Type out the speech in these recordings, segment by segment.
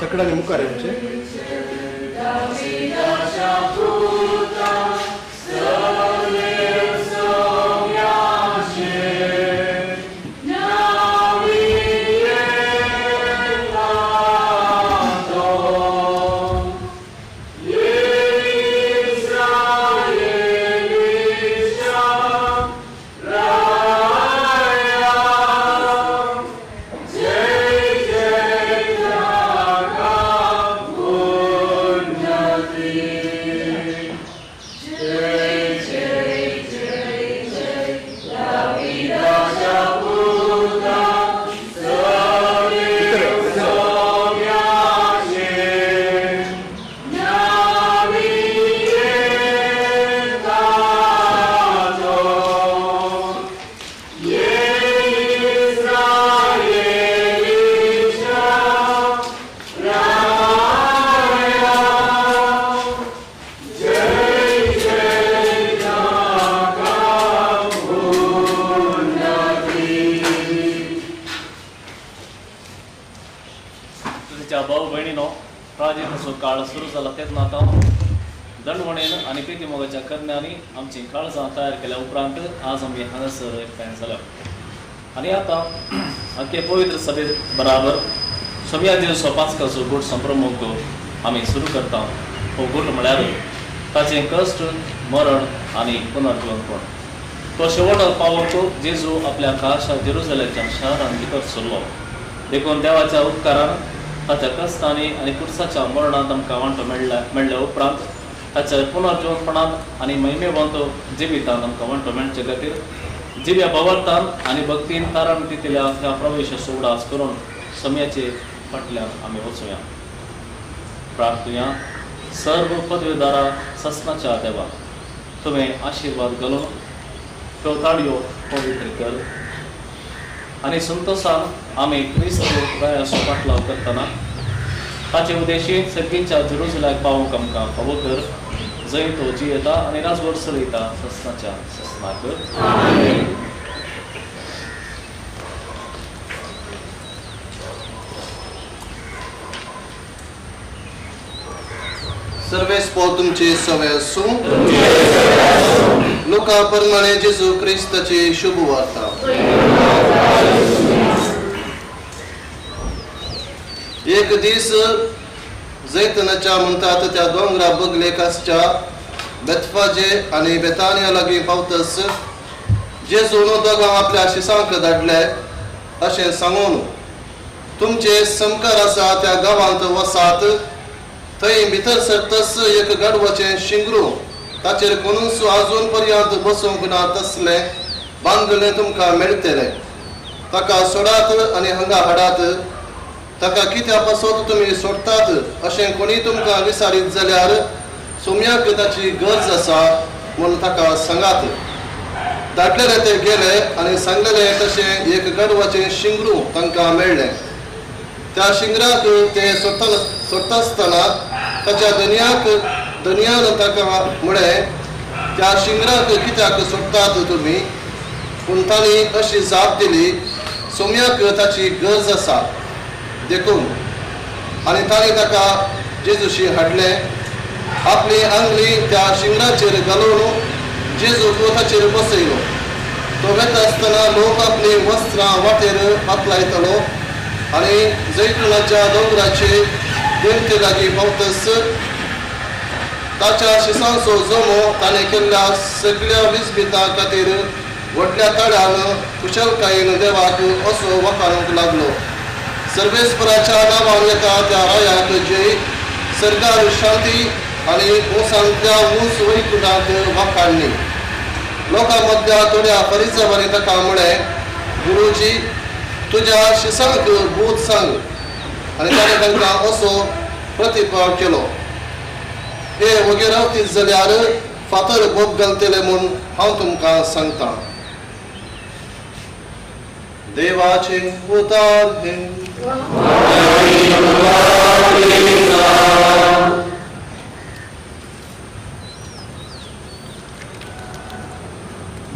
सगळ्यांनी मुखार येवचें. काळ सुरू जाला तेन्ना आतां दंडवणेन आनी प्रितीमोगाच्या करण्यांनी आमची काळजां तयार केल्या उपरांत आज आमी हांगासर एकठांय जाल्या आनी आतां आमचे पवित्र सभे बराबर सोम्या दिवसो पांचकाचो गूट संप्रमुख आमी सुरू करता. हो गूट म्हळ्यार ताचें कश्ट, मरण आनी पुनर्जिवनपण. तो शेवटाक पावोवंक जेजू आपल्या खाशा जेरुजलेमच्या शारांत भितर सरलो. देखून देवाच्या उपकारान ताच्या कश्टांनी आनी कुर्साच्या मरणांत आमकां वांटो मेळ्ळ्या उपरांत ताच्या पुनर्जिवनपणांत आनी महिमेवंत जिवितांत आमकां वांटो मेळचे खातीर जिव्या भावार्थान आनी भक्तीन तारण दितल्या ह्या प्रवेशाचो उडास करून समयाचे फाटल्यान आमी वचुया. प्रार्थुया. सर्व पदवीदारा ससनाच्या देवा, तुवें आशिर्वाद घालून त्यो ताळयो पवित्र कर आनी संतोसान आमी क्रिस्त रायाचो फाटलाव करतना ताचे उद्देशी सर्गीच्या जेरुजलेमाक पावोवंक आमकां फावो कर, जंय तो जियेता आनी राजवट चलयता ससनाच्या ससनाक. सर्वेस्पोर तुमचे सवे आसूं. लोका प्रमाणे जेजू क्रिस्ताची शुभ वार्ता. एक दीस जैतनाच्या म्हणटात त्या दोंगरा बगलेक आसच्या बेतफाजे आनी बेतानिया लागीं पावतस जेजून दोगां आपल्या शिसांक धाडले अशें सांगून, तुमचे समकार आसा त्या गांवांत वसात, थंय भितर सरतस एक गाडवाचें शिंगरू ताचेर कोणूच आजून पर्यंत बसूंक ना तसलें बांदलें तुमकां मेळटलें. ताका सोडात आनी हांगा हाडात. ताका कित्या पासत तुमी सोडटात अशें कोणी तुमकां विचारीत जाल्यार सोम्याक ताची गरज आसा म्हूण ताका सांगात. धाडलेले ते गेले आनी सांगलेले तशें एक गाडवाचें शिंगरू तांकां मेळ्ळें. त्या शिंगराक ते सोडटा आसतना ताच्या धनयान ताका म्हळें, त्या शिंगराक कित्याक सोडटात तुमी? पूण तांणी अशी जाप दिली, सोम्याक ताची गरज आसा देखून. आनी तांणी ताका जेजूशी हाडलें. आपली आंगली त्या शिंगराचेर घालून जेजूक ताचेर बसयलो. तो वेता आसतना लोक आपली वस्त्रां वाटेर पातलायतालो आनी जैतुनाच्या दोंगराचे देवते लागीं पावतस ताच्या शिसांचो जमो ताणें केल्ल्या सगळ्या विस्मिता खातीर व्हडल्या ताळ्यान कुशलकायेन देवाक असो वखाणूंक लागलो. सर्वेस्पराच्या नांवान येता त्या रायाक जय, सरकार शांती आनी उंचांतल्या ऊंच वैकुंठांत वाखाणणी. लोकां मदल्या थोड्या परिचवांनी ताका म्हळें, गुरुजी, तुज्या शिसांक बूद सांग. आनी ताणें तांकां असो प्रतिपाव केलो, हे वगैरे रावतीत जाल्यार फातर बोब घालतले म्हूण हांव तुमकां सांगता. देवाचे उतार हे.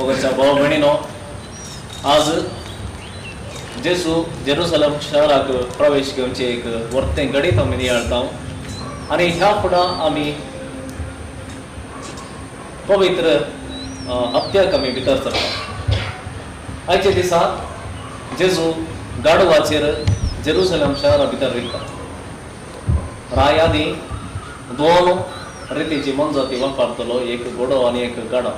मोगाच्या भाव भयणीनो, आज जेजू जेरुसलम शहराक प्रवेश घेवचें एक वर्तें घडीत आमी नियाळटा आनी ह्या फुडां आमी पवित्र हप्त्याक आमी भितर सरता. आयच्या दिसा जेजू गाडवाचेर जेरुसलम शहरा भितर रिगता. राय आदी दोन रितीची मनजाती वापरतलो, एक घोडो आनी एक गाडो.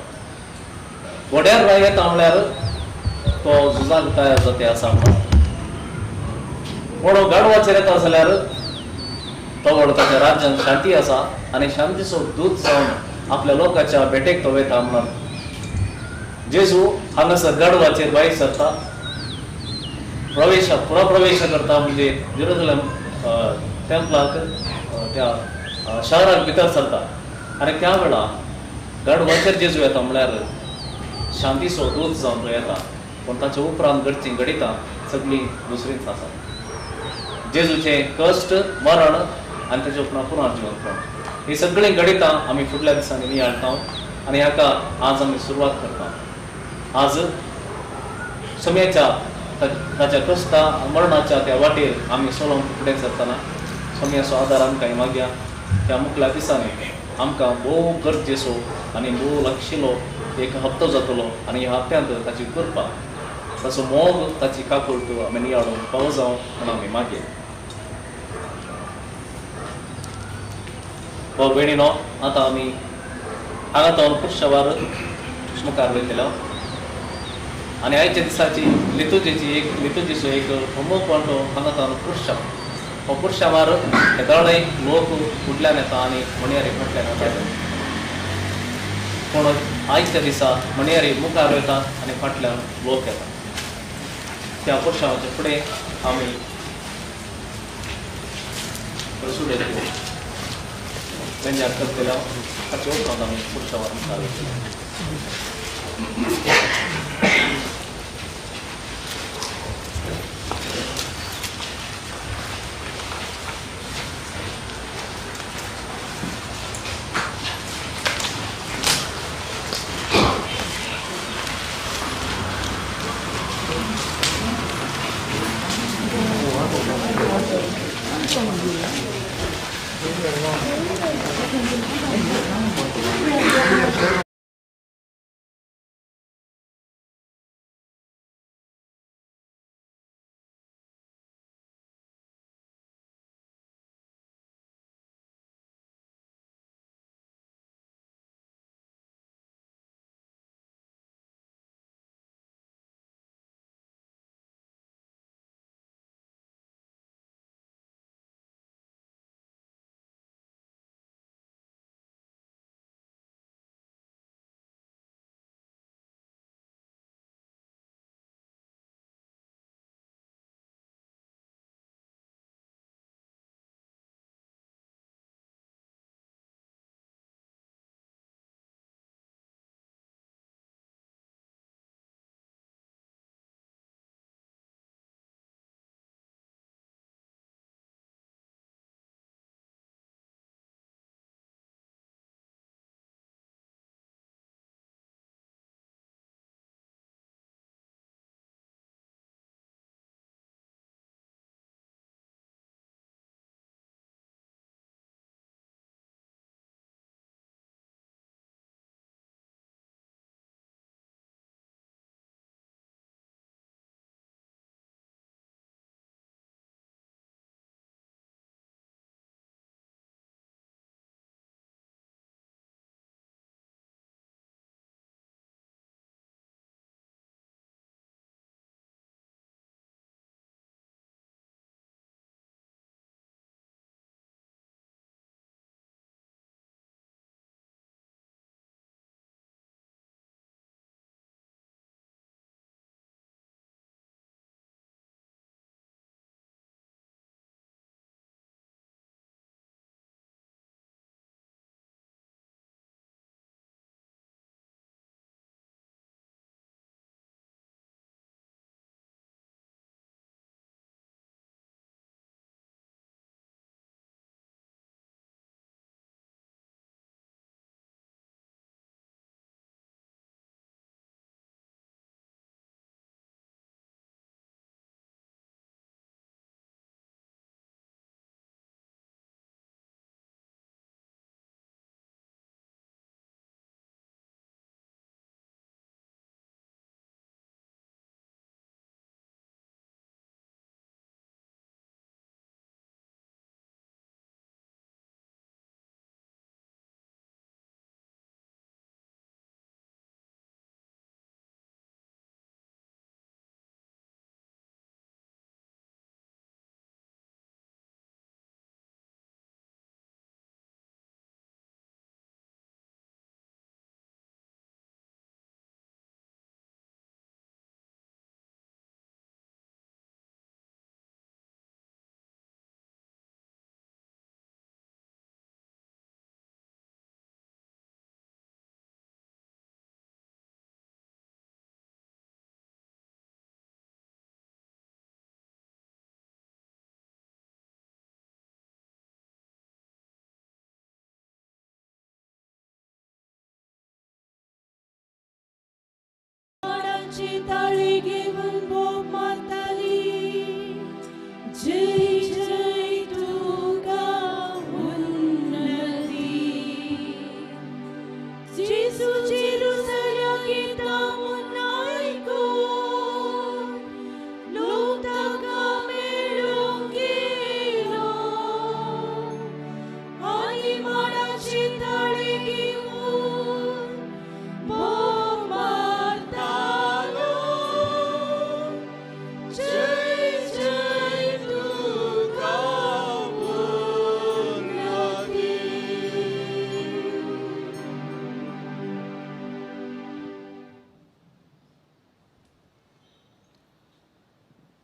घोड्यार राय येता म्हळ्यार तो झुजाक तयार जाता आसा म्हणून, घोडो गाडवाचेर येता जाल्यार तो व्हड ताच्या राज्यांत शांती आसा आनी शांतीचो दूत जावन आपल्या लोकांच्या भेटेक तो वयता म्हणून. जेजू हांगासर गाडवाचेर भायर सरता, प्रवेश पुरप्रवेश करता, म्हणजे जेरुसलम टेम्पलाक त्या शहराक भितर सरता. आनी त्या वेळा गाडवाचेर जेजू येता म्हळ्यार शांतीचो दूत जावन तो येता, पूण ताच्या उपरांत घडचीं घडितां सगळीं दुसरींच आसा. जेजूचें कश्ट, मरण आनी ताचे उपरांत पुनर्जिवनपण, ही सगळीं घडितां आमी फुडल्या दिसांनी नियाळटा आनी हाका आज आमी सुरवात करता. आज सम्याच्या ताच्या कश्टा मरणाच्या त्या वाटेर आमी सोलोवन फुडें सरतना सम्याचो आदार आमकां मागया. त्या मुखल्या दिसांनी आमकां भोव गरजेचो आनी भोव लागशिल्लो एक हप्तो जातलो आनी ह्या हप्त्यांत ताची कृपा, ताचो मोग, ताची काकुळट आमी नियाळूंक पावो जावं म्हूण आमी मागया. भाव भयणीनो, आतां आमी हांगा तो पुरशावार मुखार वयतलो आनी आयच्या दिसाची लितुजीची एक लितुजीचो एक प्रमुख वांटो हांगा तो पुरशांव. हो पुरशावार हेदोळे लोक फुडल्यान येता आनी मणयारी फाटल्यान येतात, पूण आयच्या दिसा मणयारी मुखार वयता आनी फाटल्यान लोक येता. त्या पुरशावाच्या फुडें आमी प्रसुडेच्यो व्यंजन करतले, ताचे उपरांत आमी पुरशावार मुखार वयतले.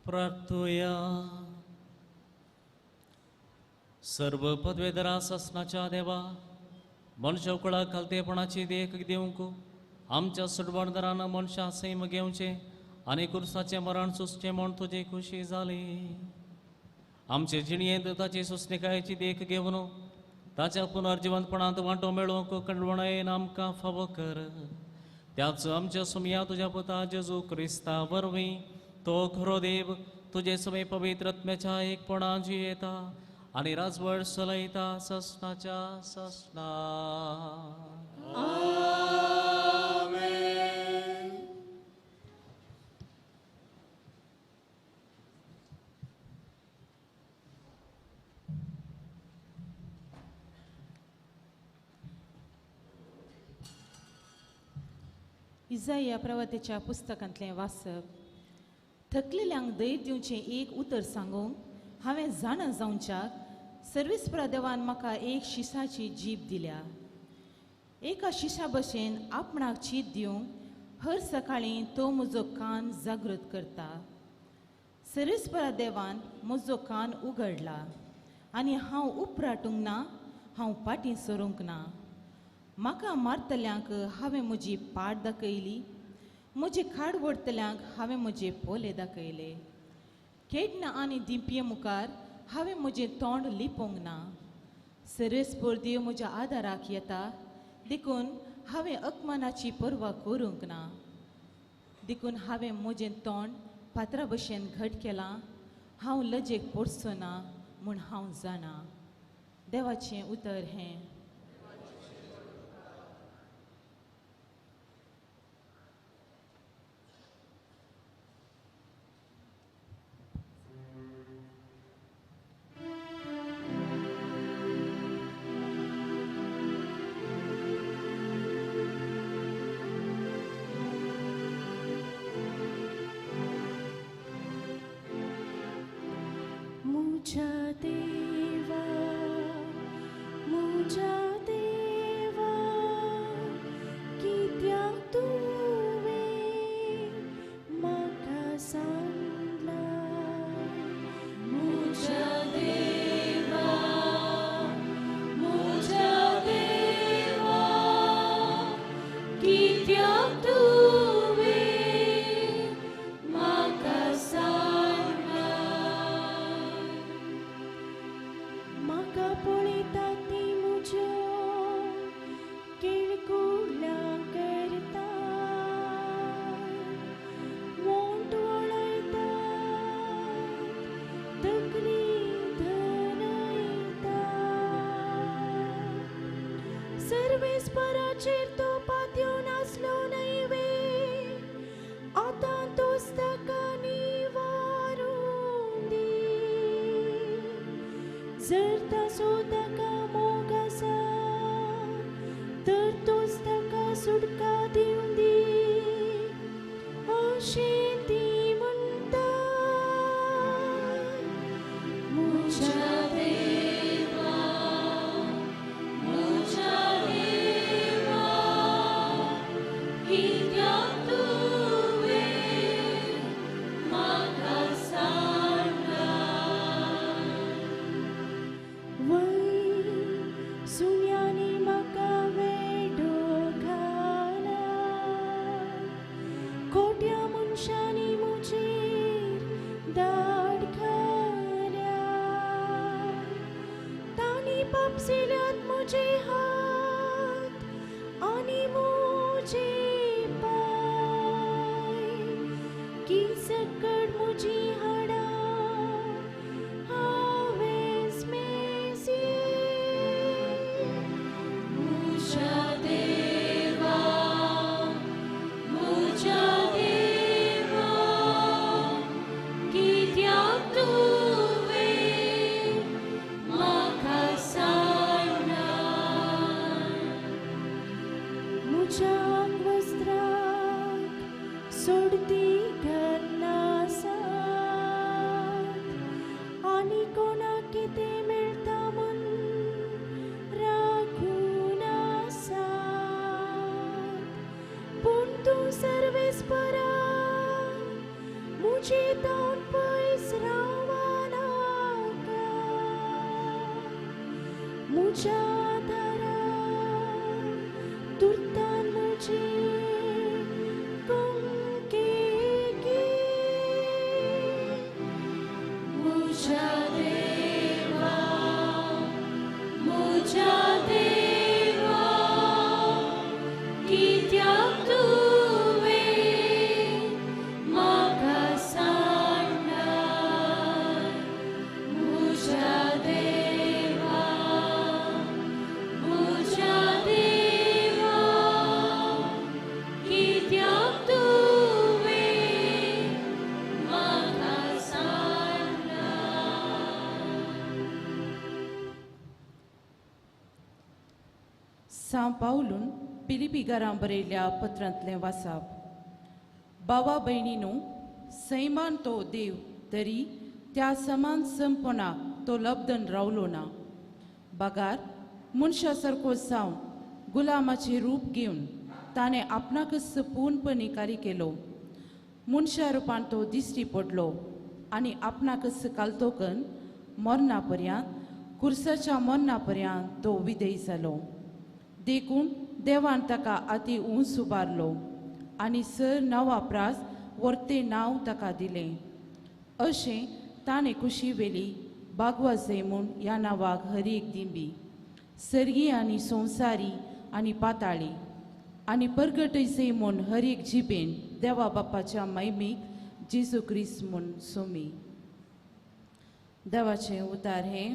प्रार्थुया. सर्व पदवेधरा सासनाच्या देवा, मनशाकुळाक खालतेपणाची देख दिवंक आमच्या सुडवणदारान मनशा सैम घेवचें आनी कुर्साचें मरण सोंसचें म्हूण तुजी खुशी जाली. आमचे जिणयेंत ताची सोंसणीकायेची देख घेवन ताच्या पुनर्जिवंतपणांत वांटो मेळोवंक कणवणायेन आमकां फावो कर. त्याच आमच्या सुमया तुज्या पुता जेजू क्रिस्ता वरवीं तो खरो देव तुजे समें पवित्र आत्म्याच्या एकपणा जियेता आनी राजवट चलयता ससनाच्या ससना. आमेन. इजाया प्रवतेच्या पुस्तकांतलें वाचप. थकलेल्यांक धैर्य दिवचें एक उतर सांगूंक हांवें जाणा जावच्याक सर्वेस्परा देवान म्हाका एक शिसाची जीब दिल्या. एका शिशा भशेन आपणाक चीत दिवंक हर सकाळीं तो म्हजो कान जागृत करता. सर्वेस्परा देवान म्हजो कान उगडला आनी हांव उपराटूंक ना, हांव फाटीं सरूंक ना. म्हाका मारतल्यांक हांवें म्हजी पाट दाखयली, म्हजे खाड व्हरतल्यांक हांवें म्हजे पोले दाखयले. केडना आनी दिंपये मुखार हांवें म्हजें तोंड लिपोवंक ना. सर्वेस्पर देव म्हज्या आदाराक येता, देखून हांवें अपमानाची पर्वा करूंक ना. देखून हांवें म्हजें तोंड फातरा भशेन घट केलां, हांव लजेक पडचो ना म्हूण हांव जाणा. देवाचें उतर हें. मुझा देवा कित्याक तुवें म्हाका सांगलां. मुझा देवा, मुझा देवा कित्याक तुवें म्हाका सांगलां. म्हाका पळयता ती म्हज्यो किळकुळां करता, वोंट वळयता, तकली धरयता. सर्वेस्पराचेर तो पातयेवन आसलो न्हय वे, आतां तोच ताका निवारून दी. जर ताचो ताका मोग आसा तर तोच ताका सुटका दिवं दी, अशें ती म्हणटा. मुझा देवा, मुझा देवा कित्याक तुवें म्हाका सांगलां. वय सुण्यांनी म्हाका वेडो घाला, खोट्या मनशांनी म्हजेर दाड घाल्या. तांणी पापसिल्यात म्हजे हात आनी म्हजे पांय, की सकड म्हजी हाडां हांवेंच मेजली. मुझा देवा, मुझा देवा कित्याक तुवें म्हाका सांगलां. म्हज्या वस्त्राक सोडती घालनासात आनी कोणाक कितें मेळटा म्हूण राखून आसात. पूण तूं सर्वेस्परा म्हजे तोंड पळय. रावनाका मुझ्या दारा तुर्तान मुझे कुंकेकी मुझ्या देवा मुझ्या देवा कित्याक तुवें म्हाका सांडलाय मुझ्या देवा मुझ्या देवा कित्याक तुवें म्हाका सांडलाय. सां पावलून पिलिपीगारां बरयल्ल्या पत्रांतलें वासाप. बाबा भयणीनू, सैमान तो देव तरी त्या समान संपणाक तो लब्धन रावलो ना, बगार मनशा सारको जावन गुलामाचें रूप घेवन ताणें आपणाकच पूर्णपणी कार्य केलो. मनशा रुपान तो दिश्टी पडलो आनी आपणाकच कालतोकन मरणा पर्यंत कुर्साच्या मरणा पर्यंत तो विधेय जालो. देखून देवान ताका आती उंच उबारलो आनी सर नांवा प्रास वर्तें नांव ताका दिलें. अशें ताणें कुशी वेली बागवाजय म्हूण ह्या नांवाक हर एक दिंबी सर्गी आनी संवसारी आनी पाताळी आनी परगटयजय म्हूण हर एक जिबेन देवा बापाच्या महिमेक जेजू क्रिस्त म्हूण सोमी. देवाचें उतार हें.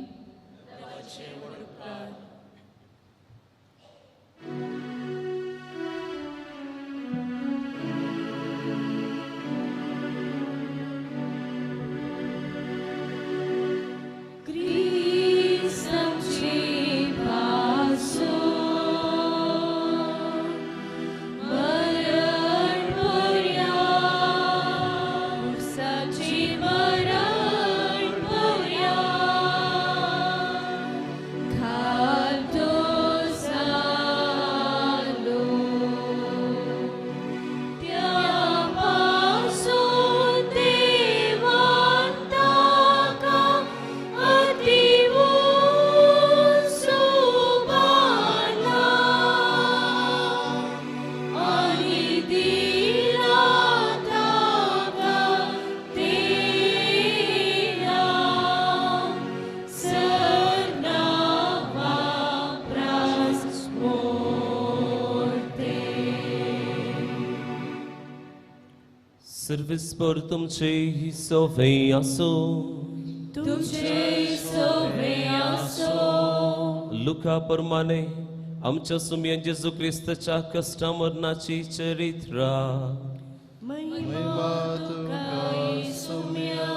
क्रिस्त आमचे पासून मरण पर्यंत उसाचे मरण पर्यंत खातो जालो. त्या पासून देवान ताका अति उंच उबारला आनी दिला ताका तें नांव सरनांवा प्रास मोडतें. सर्वेस्पर तुमचे सोवे आसो. तुमचे सोवे आसो. लुका प्रमाणे आमच्या सुमया जेजू क्रिस्ताच्या कश्टा मरणाची चरित्रा. महिमा तुका सुम्या.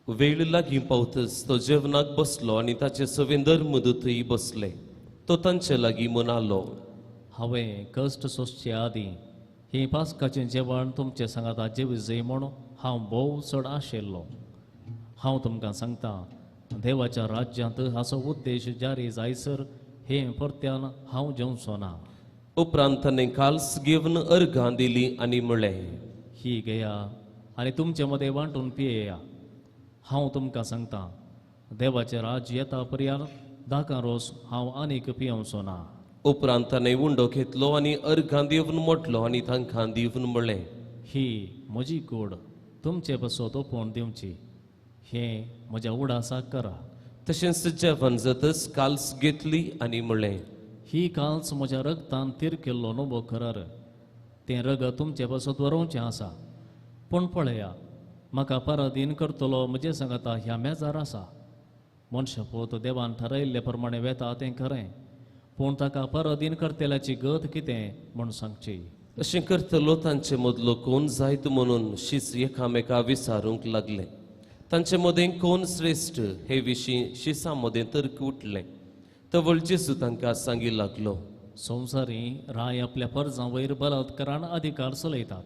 वेळ लागीं पावतच तो जेवणाक बसलो आनी ताचे सवे धर्मदूतय बसले. तो तांचे लागीं म्हणालो, हांवें कश्ट सोंसचे आदीं हें पास्काचें जेवण तुमचे सांगाता जेवजय म्हूण हांव भोव चड आशिल्लो. हांव तुमकां सांगता, देवाच्या राज्यांत हाचो उद्देश जारी जायसर हें परत्यान हांव जेवचो ना. उपरांत ताणें काल्स घेवन अर्घां दिली आनी म्हळें, ही घेया आनी तुमचे मदें वांटून पियेया. हांव तुमकां सांगता, देवाचें राज्य येता पर्यंत दाकां रोस हांव आनीक पियेवचो ना. उपरांत ताणें उंडो घेतलो आनी अर्घां दिवन मोडलो आनी तांकां दिवन म्हळें, ही म्हजी कूड तुमचे पासत ओपोवन दिवची, हें म्हज्या उडासाक करा. तशेंच जेवण जातच काल्स घेतली आनी म्हळें, ही काल्स म्हज्या रगतान तीर केल्लो नवो करार, तें रगत तुमचे पासत वरोवचें आसा. पूण पळया, म्हाका पराधीन करतलो म्हजे सांगाता ह्या मेजार आसा. मनशापोत देवान थारायिल्ले प्रमाणे वेता तें खरें, पूण ताका पराधीन करतल्याची गत कितें म्हूण सांगची. अशें करतलो तांचे मदलो कोण जायत म्हणून शीस एकामेका विचारूंक लागले. तांचे मदें कोण श्रेश्ठ हे विशीं शिसां मदें तर्क उठलें. तवळ जेजू तांकां सांगी लागलो, संवसारी राय आपल्या परजां वयर बलात्कारान अधिकार चलयतात.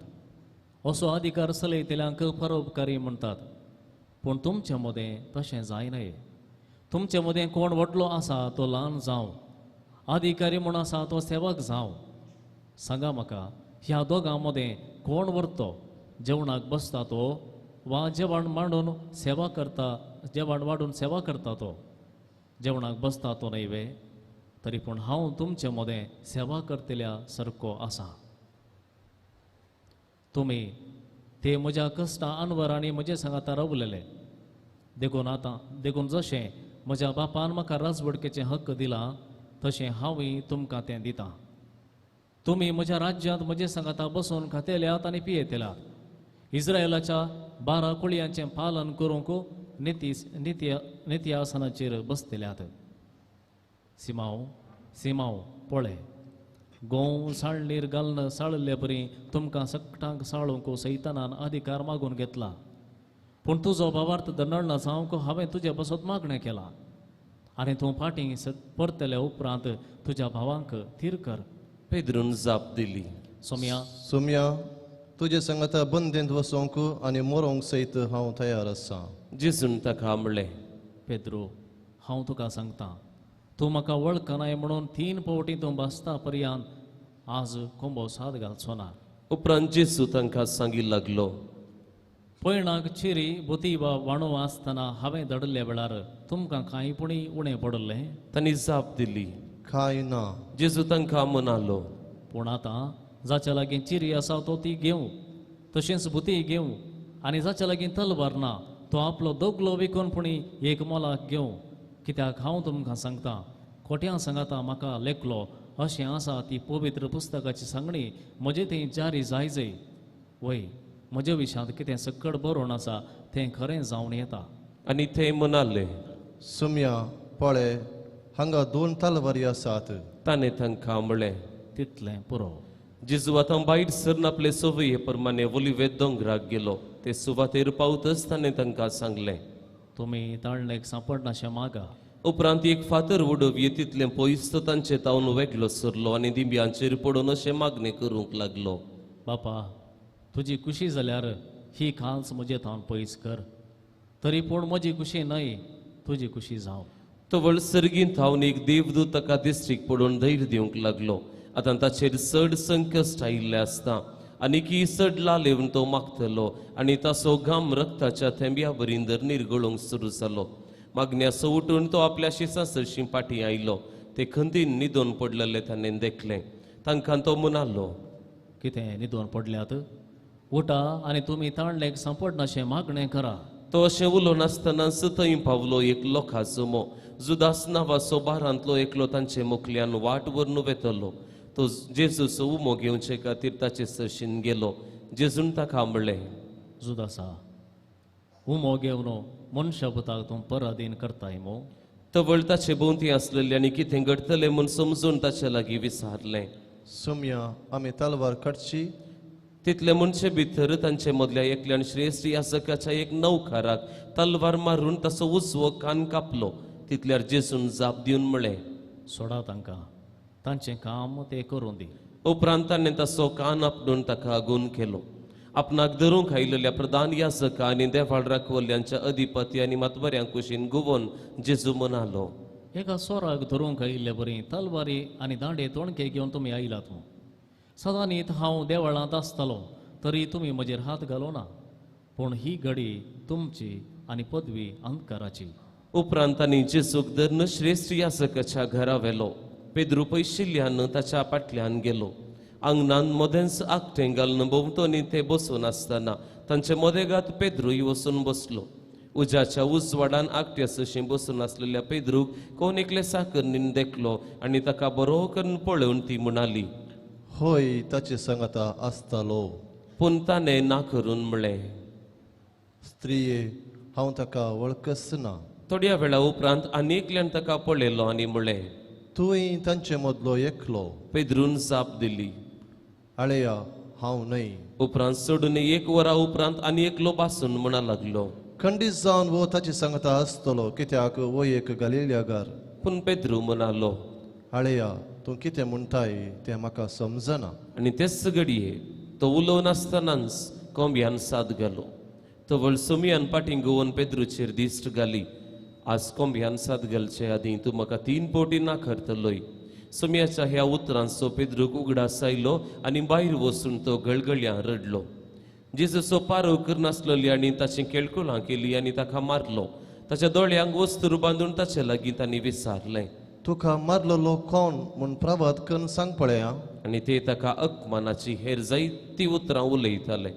असो अधिकार चलयतल्यांक परोपकारी म्हणटात. पूण तुमचे मदें तशें जायना. तुमचे मदें कोण व्हडलो आसा तो ल्हान जावं, अधिकारी म्हूण आसा तो सेवक जावं. सांगा म्हाका, ह्या दोगां मदें कोण व्हरतो? जेवणाक बसता तो वा जेवण मांडून सेवा करता, जेवण वाडून सेवा करता तो जेवणाक बसता तो न्हय वे? तरी पूण हांव तुमचे मदें सेवा करतल्या सारको आसा. तुमी ते म्हज्या कश्टां अनवर आनी म्हजे सांगाता रावलेले, देखून आतां देखून जशें म्हज्या बापान म्हाका राजवडकेचें हक्क दिला तशें हांवूय तुमकां तें दितां. तुमी म्हज्या राज्यांत म्हजे सांगाता बसून खातेल्यात आनी पियेतल्यात. इस्रायलाच्या 12 कुळयांचें पालन करूंक निती निती निती आसनाचेर बसतल्यात. सिमांव सिमांव पळय, गोंव साळणीर घालून साळिल्ले परी तुमकां सगटांक साळूंक सैतानान अधिकार मागून घेतला. पूण तुजो भावार्थ दंडना जावंक हांवें तुजे पासत मागणें केलां आनी तूं फाटीं परतल्या उपरांत तुज्या भावांक थीर कर. पेद्रून जाप दिली, सोम्या सोम्या, तुजे संगता बंदेंत वचोंक आनी मरोंक सयत हांव तयार आसा. जेजून ताका म्हणलें, पेद्रो, हांव तुका सांगता, तूं म्हाका वळखनाय म्हणून 3 फावटी तूं भासता पर्यंत आज कोंबो साद घालचो ना. उपरांत जेजू तांकां सांगी लागलो, पयणाक चिरी बोती वा वाणो आसतना हांवें धाडिल्ल्या वेळार तुमकां कांय पुणी उणें पडिल्लें? तांणी जाप दिली, कांय ना. जेजू तांकां म्हणालो, पूण आतां जाच्या लागीं चिरी आसा तो ती घेवं, तशेंच बुती घेवं, आनी जाच्या लागीं तलवार ना तो आपलो दोगलो विकून पुणी एक मोलाक घेवं. कित्याक हांव तुमकां सांगता, खोट्यां सांगाता म्हाका लेखलो अशें आसा ती पवित्र पुस्तकाची सांगणी म्हजे थंय जारी जायजय. वय, म्हज्या विशांत कितें सकट बरोवन आसा तें खरें जावन येता. आनी ते म्हणाले, सोम्या पळय, हांगा 2 तलवारी आसात. ताणें तांकां म्हणलें, तितलें पुरो. जेजू आतां भायर सरन आपले संवये प्रमाणे ओलिवे दोंगराक गेलो. ते सुवातेर पावतच ताणें तांकां सांगलें, तुमी ताळणेक सांपडनाशें मागा. उपरांत एक फातर उडोवये तितलें पयस तो तांचे तावन वेगळो सरलो आनी दिंब्यांचेर पडून अशें मागणें करूंक लागलो, बापा, तुजी खुशी जाल्यार ही खांच म्हजे थावन पयस कर, तरी पूण म्हजी खुशी न्हय, तुजी खुशी जावं. तवळ सर्गीन थावन एक देवदूत ताका दिश्टीक पडून धैर्य दिवंक लागलो. आतां ताचेर चड संकश्ट आयिल्लें आसता आनी की चड लालेवन तो मागतलो आनी ताचो घाम रक्ताच्या थेंब्या वरीं धरणीर गळोवंक सुरू जालो. मागण्याचो उठून तो आपल्या शिसां सरशीं फाटीं आयलो. ते खंदीन न्हिदोन पडलेले ताणें देखलें. तांकां तो म्हणालो, कितें न्हिदोन पडल्यात? उठा आनी तुमी ताणलेक सांपडनाशें मागणें करा. तो अशें उलोवनासतनाच थंय पावलो एक लोकांचो जमो. जुदास नांवाचो बारांतलो एकलो तांचे मुखल्यान वाट व्हरून वेतलो. तो जेजूचो उमो घेवचे खातीर ताचे सरशीन गेलो. जेजून ताका म्हणलें, जुदासा, उमो घेवन मनशा पुताक तूं पराधीन करताय मो? तवळ ताचे भोंवती आसलेले आनी कितें घडटलें म्हूण समजून ताचे लागीं विचारलें, सोम्या, आमी तलवार काडची? तितले मनशे भितर तांचे मदल्या एकल्यान श्रेश्ठ याजकाच्या एक नौकाराक तलवार मारून ताचो उजवो कान कापलो. तितल्यार जेजून जाप दिवन म्हणलें, सोडा तांकां, तांचें काम ते करूं दी. उपरांत ताणें ताचो कान आपडून ताका गूण केलो. आपणाक धरूंक आयिल्ल्या प्रधान याजका आनी देवाळ राखवल्ल्यांच्या अधिपती आनी मातबऱ्यां कुशीन गुवोन जेजू म्हणालो, एका सोराक धरूंक आयिल्ले बरी तलवारी आनी दांडे तोणके घेवन तुमी आयलात मू? सदांनीत हांव देवळांत आसतालो तरी तुमी म्हजेर हात घालो ना, पूण ही घडी तुमची आनी पदवी अंधकाराची. उपरांत तांणी जेजूक धरून श्रेश्ठ याजकाच्या घरा व्हेलो. पेद्रू पयशिल्ल्यान ताच्या फाटल्यान गेलो. आंगणान मदेंच आकटें घालून भोंवतणी ते बसून आसतना तांचे मदेगात पेद्रूय वचून बसलो. उज्याच्या उजवाडान आकट्या सशीं बसून आसलेल्या पेद्रूक कोण एकले साकरणीन देखलो आनी ताका बरो करून पळोवन ती म्हणाली, होय ताचे सांगाता आसतालो. पूण ताणें ना करून म्हणलें, स्त्रिये, हांव ताका वळखच ना. थोड्या वेळा उपरांत आनी एकल्यान ताका पळयलो आनी म्हणलें, तूंय तांचे मदलो एकलो. पेद्रून जाप दिली, आळया, हांव न्हय. उपरांत सोडून 1 वरा उपरांत आनी एकलो बासून म्हणा लागलो, खंडीत जावन वो ताचे सांगाता आसतलो, कित्याक वो एक गलिलियागार. पूण पेद्रू म्हणालो, आळया, तूं कितें म्हणटाय तें म्हाका समजना. आनी तेच घडये तो उलोवनासतनाच कोंब्यान साद घालो. तवळ सोमयान फाटीं गोवन पेद्रूचेर दिश्ट घाली. आज कोंब्यान साद घालचे आदीं तूं म्हाका 3 फावटी ना करतलोय. सोमयाच्या ह्या उतरांचो पेद्रूक उगडास आयलो आनी भायर वचून तो गळगळयां रडलो. जेजूचो पारो करनासलेली आनी ताची केळकुळां केली आनी ताका मारलो. ताच्या दोळ्यांक वस्तूर बांदून ताचे लागीं तांणी विचारलें, तुका मारलेलो कोण म्हूण प्रवाद करून सांग पळया. आनी ते ताका अकमानाची हेर जायती उतरां उलयताले.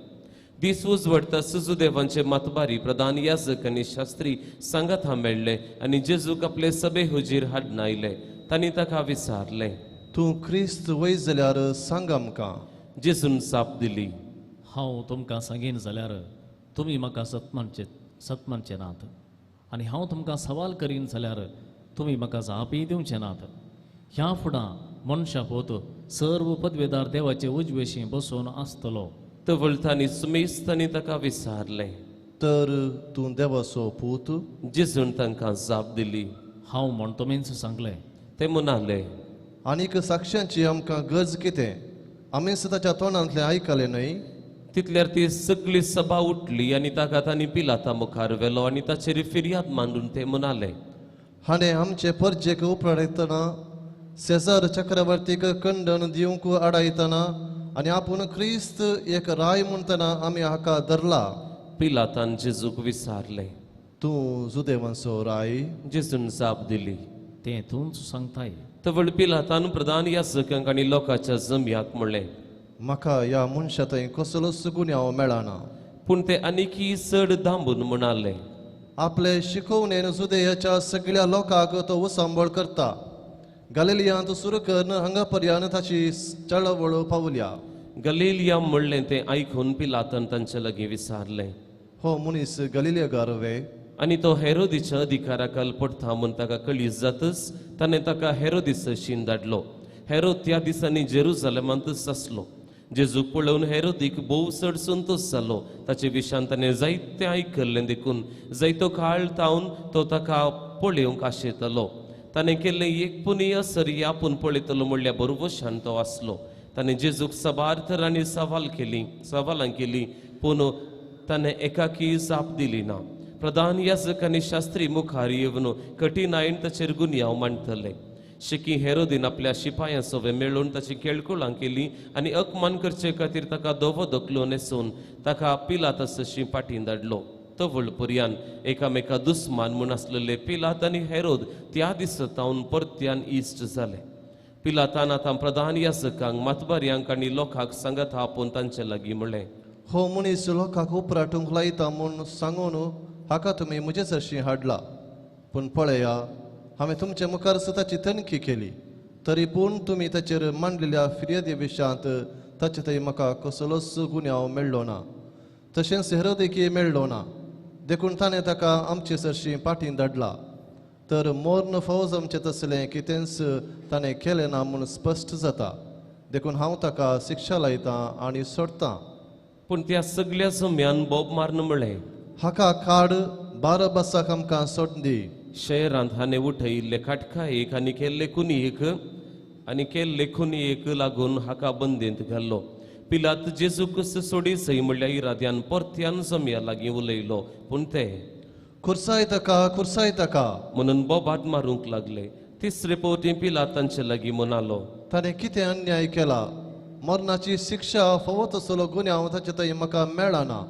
दीस उजवडटा सुजुदेवांचे मातबारी प्रधान याजक आनी शास्त्री सांगाता मेळ्ळे आनी जेजूक आपले सभे हुजीर हाडून आयले. तांणी ताका विचारलें, तूं क्रिस्त वय जाल्यार सांग आमकां. जेजून जाप दिली, हांव तुमकां सांगीन जाल्यार तुमी म्हाका सतमानचे नात, आनी हांव तुमकां सवाल करीन जाल्यार तुमी म्हाका जापय दिवचे नात. ह्या फुडां मनशा पोत सर्व पदवेदार देवाचे उजवेशी बसून आसतलो. तवळतांनी सुमेस्तांनी ताका विचारलें, तर तूं देवाचो पूत? जेजून तांकां जाप दिली, हांव म्हण तुमीच सांगलें. ते म्हणाले, आनीक साक्षांची आमकां गरज कितें? आमीच ताच्या तोंडांतलें आयकलें न्हय? तितल्यार ती सगळी सभा उठली आनी ताका तांणी पिलाता मुखार व्हेलो आनी ताचेर फिर्याद मांडून ते म्हणाले, हाणें आमचे परजेक उपरायतना, सेजार चक्रवर्तीक खंडन दिवंक आडायतना आनी आपूण क्रिस्त एक राय म्हणटना आमी हाका धरला. पिलातान जेजूक विचारलें, तूं जुदेवांचो राय? जेजून जाप दिली, तें तूंच सांगताय. तवळ पिलातान प्रधान याजकांक आनी लोकांच्या जमयाक म्हणलें, म्हाका ह्या मनशा थंय कसलोच गुन्यांव मेळना. पूण ते आनीकय चड दांबून म्हणाले, आपले शिकोवणेन जुदेयाच्या सगळ्या लोकांक तो उसांबळ करता. गलिलियांत सुरू करून हांगा पर्यंत ताची चळवळ पावल्या. गलिलिया म्हणलें तें आयकून पिलातान तांचे लागीं विचारलें, हो मनीस गलिलियागार वे? आनी तो हेरोदीच्या अधिकाराखाल पडटा म्हूण ताका कळीत जातच ताणें ताका हेरोदीस धाडलो. हेरोद त्या दिसांनी जेरुजलेमांतच आसलो. जेजूक पळोवन हेरोदीक भोव चड संतोश जालो. ताचे विशान ताणें जायतें आयकल्लें देखून जायतो काळ तावन तो ताका पळोवंक आशेतालो. ताणें केल्लें एक पुनी असरी आपूण पळयतलो म्हणल्यार बरोबशान तो आसलो. ताणें जेजूक साबार तरांनी सवालां केली, पूण ताणें एकाकी जाप दिली ना. प्रधान याजक आनी शास्त्री मुखार येवन कठीणायेन ताचेर गुन्यांव मांडटले. शेकी हेरोदीन आपल्या शिपायां सवे मेळून ताची केळकुळां केली आनी अपमान करचे खातीर ताका धवो धकलो न्हेसून ताका पिलातासशी फाटीं धाडलो. तवळ पर्यान एकामेका दुस्मान म्हूण आसलेले पिलात आनी हेरोद त्या दिसा तावन परत्यान इश्ट जाले. पिलातान आतां प्रधान याजकांक, मातबारयांक आनी लोकांक सांगात आपोवन तांचे लागीं म्हणलें, हो मनीस लोकांक उपराटूंक लायता म्हूण सांगून हाका तुमी म्हजे सरशीं हाडला. पूण पळया, हांवें तुमचे मुखार ताची तनखी केली, तरी पूण तुमी ताचेर मांडलेल्या फिर्यादी विशयांत ताचे थंय म्हाका कसलोच गुन्यांव मेळ्ळो ना, तशेंच हेरोदीकय मेळ्ळो ना. देखून ताणें ताका आमचे सरशीं फाटीं धाडला. तर मोर्न फौज आमचें तसलें कितेंच ताणें केलें ना म्हूण स्पश्ट जाता. देखून हांव ताका शिक्षा लायतां आनी सोडटां. पूण त्या सगळ्या जम्यान बोब मारून म्हणलें, हाका काड, बाराबासाक आमकां सोड दी. शहरांत हाणें उठयिल्ले खाटकायेक आनी केल्ले खुनयेक लागून हाका बंदेंत घाल्लो. पिलात जेजूक सोडी सय म्हणल्या इराद्यान परत्यान जमया लागीं उलयलो, पूण ते खुर्साय ताका, खुर्साय ताका म्हणून बोबाट मारूंक लागले. तिसरे पवटी पिलात तांचे लागीं म्हणालो, ताणें कितें अन्याय केला? मरणाची शिक्षा फावो तसलो गुन्यांव ताचे थंय म्हाका मेळना.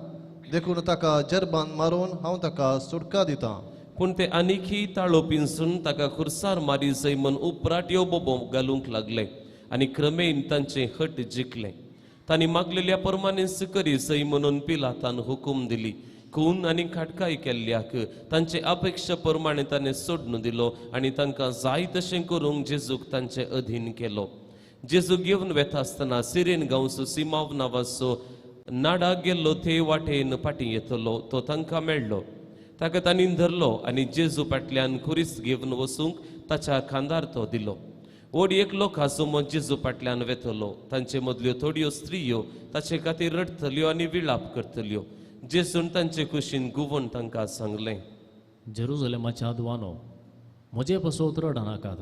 देखून ताका जर्बान मारून हांव ताका सुटका दितां. पूण ते आनीकय ताळो पिंजून ताका खुर्सार मारी जय म्हूण उपराट्यो बोबो घालूंक लागले आनी क्रमेन तांचें हट जिखलें. तांणी मागलेल्या परमानेच करी जय म्हणून पिलातान हुकूम दिली. खून आनी खाटकाय केल्ल्याक तांचे अपेक्षा प्रमाणे ताणें सोडून दिलो आनी तांकां जाय तशें करूंक जेजूक तांचे अधीन केलो. जेजू घेवन वेता आसतना सिरेन गांवचो सिमाव नांवाचो नाडा गेल्लो ते वाटेन फाटीं येतलो तो तांकां मेळ्ळो. ताका तांणी धरलो आनी जेजू फाटल्यान खुरीस घेवन वचूंक ताच्या खांदार तो दिलो. व्हड एक लोकांचो मत जेजू फाटल्यान वेतलो. तांचे मदल्यो थोड्यो स्त्रियो ताचे खातीर रडटल्यो आनी विळाप करतल्यो. जेजून तांचे कुशीन गुवोन तांकां सांगलें, जेरुजलेमाच्या दुवानो, म्हजे पसोत रडनाकात,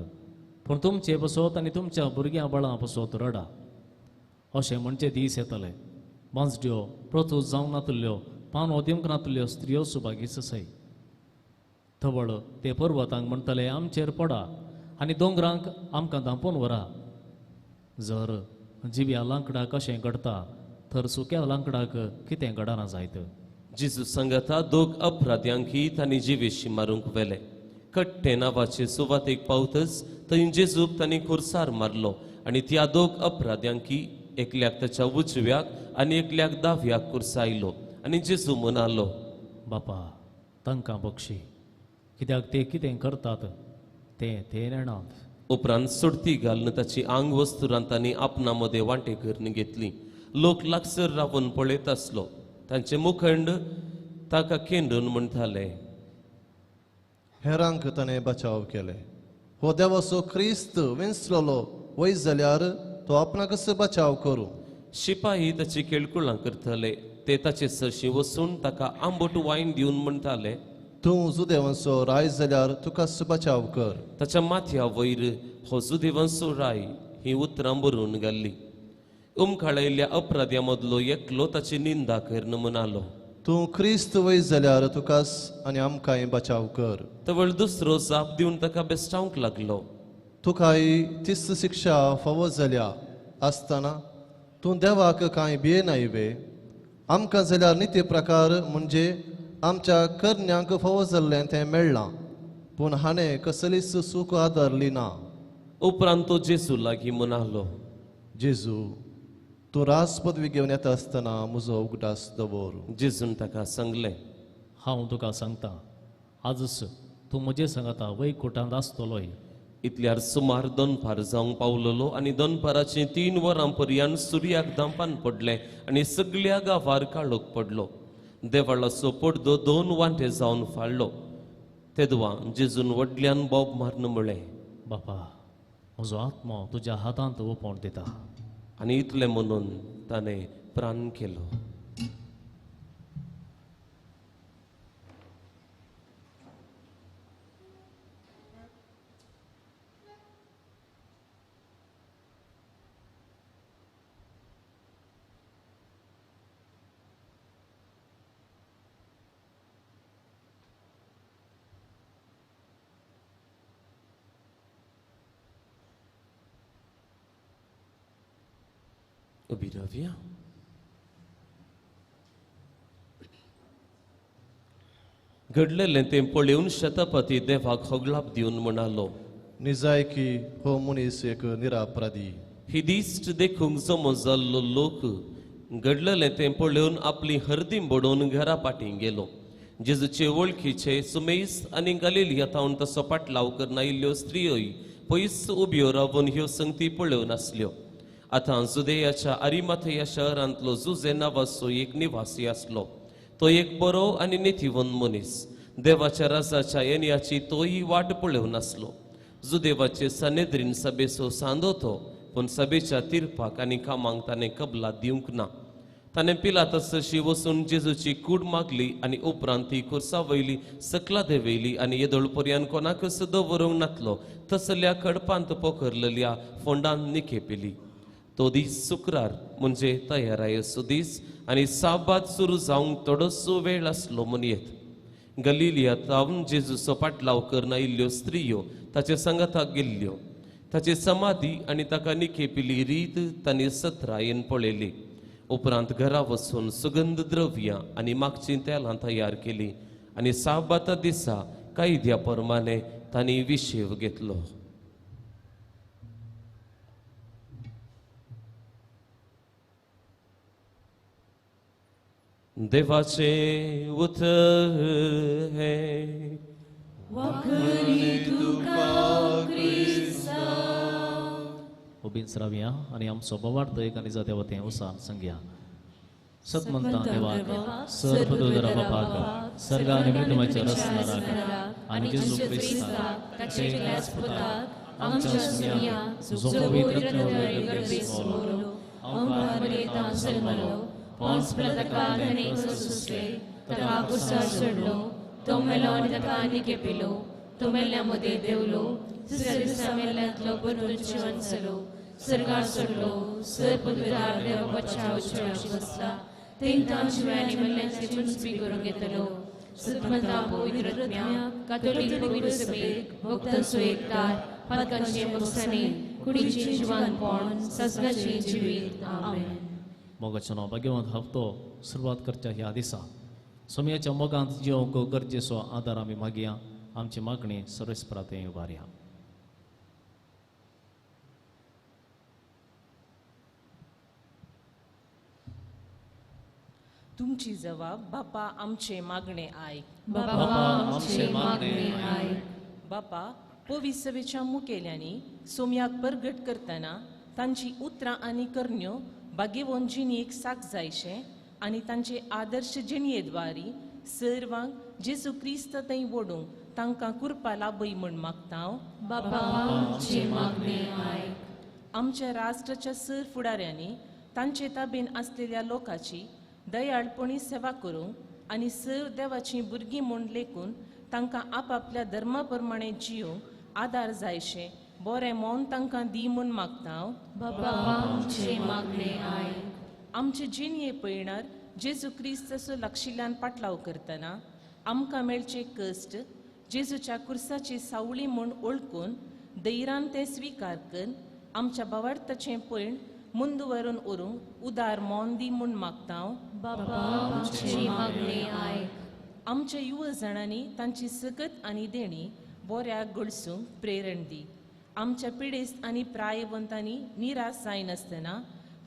पूण तुमचे पसोत आनी तुमच्या भुरग्यां बाळां पसोत रडा. अशें म्हणचे दीस येतले, बांजड्यो प्रतूत जावंक नातल्यो, पानो दिवंक नातल्यो स्त्रियो सुभागीच सय. थवळ ते पर्वतांक म्हणटले, आमचेर पडा, आनी दोंगरांक आमकां धांपून व्हरा. जर जिव्या लांकडाक अशें घडटा तर सुक्या लांकडाक कितें घडना जायत. जेजू सांगाता दोग अपराध्यांकी तांणी जिवेशी मारूंक व्हेले. कट्टे नांवाचे सुवातेक पावतच थंय जेजूक तांणी खुर्सार मारलो आनी त्या दोग अपराध्यांकी एकल्याक ताच्या उजव्याक आनी एकल्याक दाव्याक कुर्सायलो. आनी जेजू म्हणालो, बापा तांकां बक्षी, कित्याक ते कितें करतात तें ते नेणात. उपरांत सोडती घालून ताची आंग वस्तुरां तांणी आपणा मदें वांटे करून घेतली. लोक लागसर रावन पळयत आसलो. तांचे मुखंड ताका केंद्रून म्हणटाले, हेरांक ताणें बचाव केले. हो देवाचो क्रिस्त विंचलोलो वय जाल्यार तो आपणाकच बचाव करूं. शिपाही ताची केळकुळां करताले. ते ताचे सरशी वचून ताका आंबट वायन दिवन म्हणटाले, तूं जुदेवांचो राय जाल्यार तुकाच बचाव कर. ताच्या माथ्या वयर हो जुदेवांचो राय ही उतरां बरोवन घाल्ली. उमकाळयल्ल्या अपराध्या मदलो एकलो ताची निंदा करून म्हणालो, तूं क्रिस्त वय जाल्यार तुकाच आनी आमकांय बचाव कर. तवळ दुसरो जाप दिवन ताका बेस्टावंक लागलो, तुकाय तिस्त शिक्षा फावो जाल्या आसतना तूं देवाक कांय भियेनाय वे? आमकां जाल्यार निती प्रकार म्हणजे आमच्या करण्यांक फावो जाल्लें तें मेळ्ळां, पूण हाणें कसलीच सूख आदारली ना. उपरांत तो जेजू लागीं म्हणालो, जेजू तूं राज पदवी घेवन येता आसतना म्हजो उगडास दवर. जेजून ताका सांगलें, हांव तुका सांगता, आजच तूं म्हजे सांगता वैकुटांत आसतलोय. इतल्यार सुमार दनपार जावंक पावलोलो आनी दनपाराचीं 3 वरां पर्यंत सुर्याक धांपान पडलें आनी सगल्या गांवार काळोख पडलो. देवळाचो पडदो 2 वांटे जावन फाडलो. तेदवा जेजून व्हडल्यान बोब मारून म्हळें, बापा म्हजो आत्मो तुज्या हातांत ओपोवन दिता. आनी इतलें म्हणून ताणें प्राण केलो. उबी रावया. घडलेलें तें पळोवन शतपती देवाक होगलाप दिवन म्हणालो, निजायकी हो मनीस एक निरापराधी. ही दिश्ट देखूंक जमो जाल्लो लोक घडलेलें तें पळोवन आपली हरदी बडोवन घरा फाटीं गेलो. जेजूचे वळखीचे सुमेस आनी गलिलिया थावन तसो पाटलाव करून आयिल्ल्यो स्त्रियोय पयस उब्यो रावन ह्यो संगती पळोवन आसल्यो. आतां जुदेयाच्या आरिमाथया शहरांतलो जुजे नांवाचो एक निवासी आसलो. तो एक बरो आनी नितीवंत मनीस. देवाच्या राजाच्या येण्याची तोय वाट पळोवन आसलो. जुदेवाचे सनेद्रीन सभेचो सांदो तो, पूण सभेच्या तिरपाक आनी कामांक ताणें कबला दिवंक ना. ताणें पिलातसशी वचून जेजूची कूड मागली आनी उपरांत ती खुर्सा वयली सकला देंवयली आनी येदोळ पर्यान कोणाकच दवरूंक नातलो तसल्या खडपांत पोखरलेल्या फोंडांत निखेपिली. तो दीस शुक्रार म्हणजे तयारायेचो दीस आनी साबाद सुरू जावंक थोडोसो वेळ आसलो म्हणयेत. गलिलिया थावन जेजूचो पाटलाव करून आयिल्ल्यो स्त्रियो ताचे सांगाताक गेल्ल्यो. ताची समाधी आनी ताका निखेपिली रीत तांणी सत्रायेन पळयली. उपरांत घरा वचून सुगंध द्रव्यां आनी मागचीं तेलां तयार केलीं आनी साबाता दिसा कायद्या प्रमाणे तांणी विशेव घेतलो. देवाचें उतर हें. वाखणी तुका क्रिस्ता. उबींच रावया आनी आमचो बोवार्थ एक आनी जात्या वतें उसान संग्या. सतमंता देवाक सर्वदरा बापाक सर्गा आनी मृत्युमाच्या रचणाराक आनी जेजू क्रिस्ताक ताच्या एकल्याच पुताक आमच्या सुन्याक जो पवित्र गर्भेस मोलो अंगार येता जल्मलो पोन्स पिलाताका ताणें सोंसले ताका कुर्सार चडलो तो मेलो आनी ताका निकेपिलो तो मेल्ल्या मदें देंवलो तिसऱ्या दिसा मेल्ल्यांतलो परतून जिवन जालो सर्गार चडलो सर पदवीदार देवाच्या उजव्या बसला थंय जिव्या आनी मेल्ल्यांचे मुन्सबी करूंक येतलो. सतमंता पवित्र आत्म्या कातोलीक पवित्र सभेक भक्तांचो एकतार पातकांचे बक्षाणे कुडीचें जिवनपण सासणाचें जिवीत. आमेन. मोगाचो नांव भाग्यवंत हप्तो सुरवात करच्या ह्या दिसा सोमयाच्या मोगांत जिवंक गरजेचो आदार आमी मागया. आमची मागणी सर्वेस्परा थंय उबारया. तुमची जबाब बापा आमचे मागणे आयक. बापा आमचे मागणे आयक. बापा पविसवेच्या मुखेल्यांनी सोमयाक परगट करतना तांची उतरां आनी करण्यो बागेवन जिणेक साक जायशें आनी तांचे आदर्श जिणयेद्वारी सर्वांक जेजू क्रिस्त थंय वडूंक तांकां कृपा लाभय म्हूण मागता. बापा आमचे मागणे आयक. आमच्या राष्ट्राच्या सर फुडाऱ्यांनी तांचे ताबेन आसलेल्या लोकांची दयाळपणी सेवा करूंक आनी सर देवाचीं भुरगीं म्हूण लेखून तांकां आपापल्या धर्मा प्रमाणे जियोंक आदार जायशें बरें मन तांकां दी म्हूण मागता. बापा आमचे मागणे आयक. आमचे जिणये पयणार जेजू क्रिस्ताचो लागशिल्ल्यान पाटलाव करतना आमकां मेळचे कश्ट जेजूच्या कुर्साची सावळी म्हूण वळखून धैर्यान तें स्विकार करून आमच्या भावार्थाचें पयण मुंदुवरून उरूंक उदार मन दी म्हूण मागता. बापा आमचे मागणे आयक. आमच्या युवा जाणांनी तांची सकत आनी देणी बऱ्याक गळसूंक प्रेरण दी. आमच्या पिडेस्त आनी प्रायवंतांनी निराश जायनासतना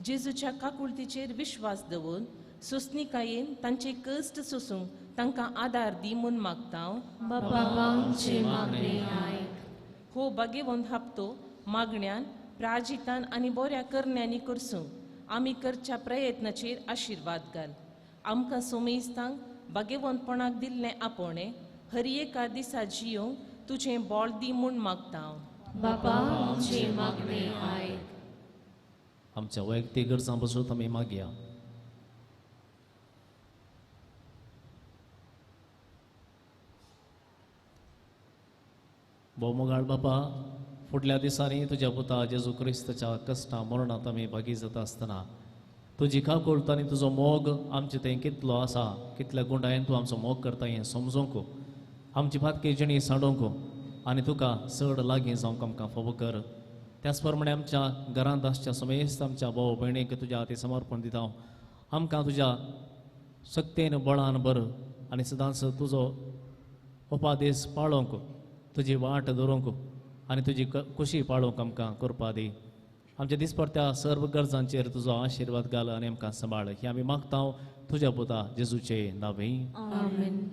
जेजूच्या काकुळतीचेर विश्वास दवरून सोंसणीकायेन तांचे कश्ट सोसूंक तांकां आदार दी म्हूण मागता. बापा आमचे मागणे आयक. हो भाग्यवंत हप्तो मागण्यान प्राजितान आनी बऱ्या करण्यांनी करसूंक आमी करच्या प्रयत्नाचेर आशिर्वाद घाल. आमकां सोमेस्तांक भाग्यवंतपणाक दिल्लें आपोवणें हर एका दिसा जियोंक तुजें बोळ दी म्हूण मागता. बापा आमचे मागणे आयक. आमच्या वैयक्तीक गरजां पसून आमी मागया. भोवमोगाळ बापा, फुडल्या दिसांनी तुज्या पुता जेजू क्रिस्ताच्या कश्टां मरणांत आमी भागी जाता आसतना तुजी काकुळट आनी तुजो मोग आमचे थंय कितलो आसा, कितल्या गुंडायेन तूं आमचो मोग करता हें समजूंक, आमची पातकी जिणी सांडोवंक आनी तुका चड लागीं जावंक आमकां फावो कर. त्याच प्रमाणे आमच्या घरांत आसच्या समेस्त आमच्या भाव भयणीक तुज्या हाती समर्पण दिता. आमकां तुज्या शक्तेन बळान भर आनी सदांच तुजो उपादेश पाळोवंक, तुजी वाट धरूंक आनी तुजी खुशी पाळोवंक आमकां करपा दी. आमच्या दिसपडत्या सर्व गरजांचेर तुजो आशिर्वाद घाल आनी आमकां सांबाळ. हें आमी मागता तुज्या पुता जेजूचे नांवे. आमेन.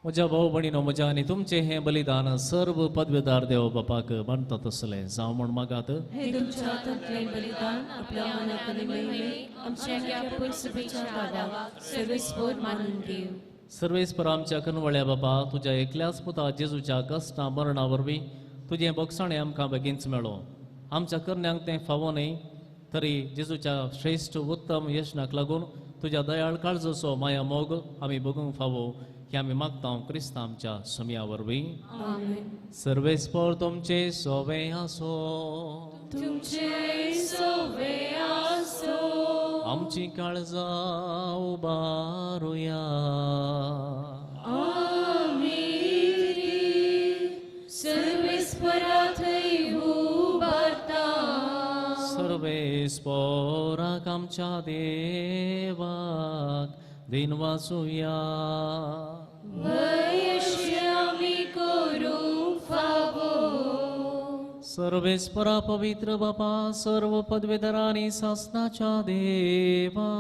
म्हज्या भाव भयणीनो, म्हज्या आनी तुमचें हें बलिदान सर्व पदवेदार देव बापाक मानता तसलें जावं म्हूण मागात. हे तुमच्या हातांतलें बलिदान आपल्या मनाक आनी महिमेक आमच्या पयसुपेच्या दादाक सर्वेस्पर मानून घेव. सर्वेस्पर आमच्या कनवळ्या बाबा, तुज्या एकल्याच पुता जेजूच्या कश्टां मरणा वरवीं तुजें बोगसाणें आमकां बेगीनच मेळो. आमच्या करण्यांक तें फावो न्हय तरी जेजूच्या श्रेश्ठ उत्तम यशनाक लागून तुज्या दयाळ काळजाचो माया मोग आमी भोगूंक फावो हें आमी मागता क्रिस्ता आमच्या सोमया वरवीं. सर्वेस्पर तुमचे सोवे आसो. तुमचे सोवे आसो. आमची काळजां उबारुया. आमी सर्वेस्परा थंय. सर्वेस्पोराक आमच्या देवाक दिनवासुया. सर्वेस्परा पवित्र बापा, सर्व पदवेधरा आनी सासनाच्या देवा,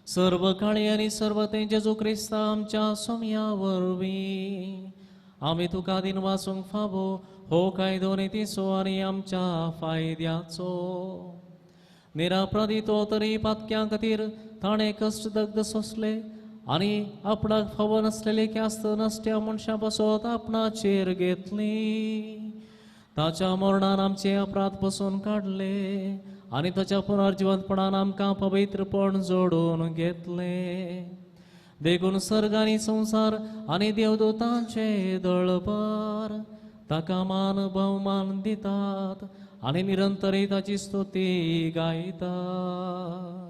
सर्व काळी आनी सर्व ते जेजू क्रिस्ता आमच्या सोम्या वरवीं आमी तुका दिनवासूंक फावो हो कायदो नितीचो आनी आमच्या फायद्याचो. निरापराधी तो तरी पातक्यां खातीर ताणें कश्ट दग्ध सोंसले आनी आपणाक फावो नासलेले ख्यास्त नश्ट्या मनशां पासत आपणाचेर घेतली. ताच्या मरणान आमचे अपराध बसून काडले आनी ताच्या पुनर्जिवंतपणान आमकां पवित्रपण जोडून घेतले. देखून सर्ग आनी संवसार आनी देवदूतांचे दळपार ताका मान भोवमान दितात आनी निरंतरय ताची स्तुती गायतात.